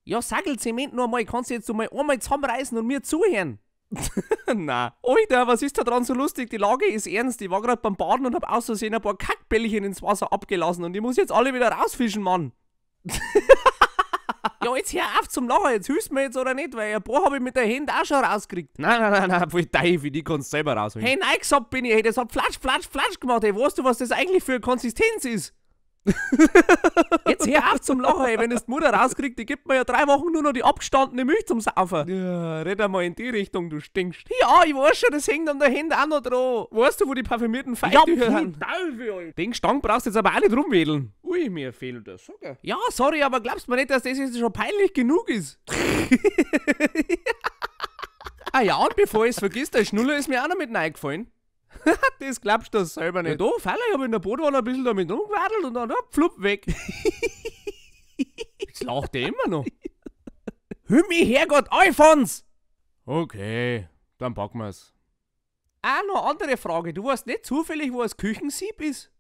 Ja, Sackelzement nur einmal, kannst du jetzt einmal einmal zusammenreißen und mir zuhören? Na. Alter, was ist da dran so lustig? Die Lage ist ernst. Ich war gerade beim Baden und hab aus Versehen ein paar Kackbällchen ins Wasser abgelassen und ich muss jetzt alle wieder rausfischen, Mann. Ja, jetzt hör auf zum Lachen, jetzt hilfst du mir jetzt oder nicht, weil ein paar hab ich mit der Hand auch schon rausgekriegt. Nein, nein, nein, nein, voll Teufel, die kannst du selber rausholen. Hey, nein, gesagt bin ich, hey, das hat flatsch, flatsch, flatsch gemacht, hey, weißt du, was das eigentlich für eine Konsistenz ist? Jetzt hör auf zum Lachen, ey, wenn das die Mutter rauskriegt, die gibt mir ja 3 Wochen nur noch die abgestandene Milch zum Saufen. Ja, red einmal in die Richtung, du stinkst. Ja, ich weiß schon, das hängt an der Hand auch noch dran. Weißt du, wo die parfümierten Feuchttücher sind? Teufel, Den Gestank brauchst du jetzt aber auch nicht rumwedeln. Ui, mir fehlt der Zucker. Ja, sorry, aber glaubst du mir nicht, dass das jetzt schon peinlich genug ist? Ah ja, und bevor ich's vergiss, der Schnuller ist mir auch noch mit reingefallen. Das glaubst du selber nicht. Ja, da, Feiler, ich hab in der Badwanne ein bisschen damit rumgewadelt und dann, ja, flupp, weg. Jetzt lacht er immer noch. Himmi, Herrgott, Alfons! Okay, dann packen wir's. Ah, noch eine andere Frage. Du weißt nicht zufällig, wo das Küchensieb ist?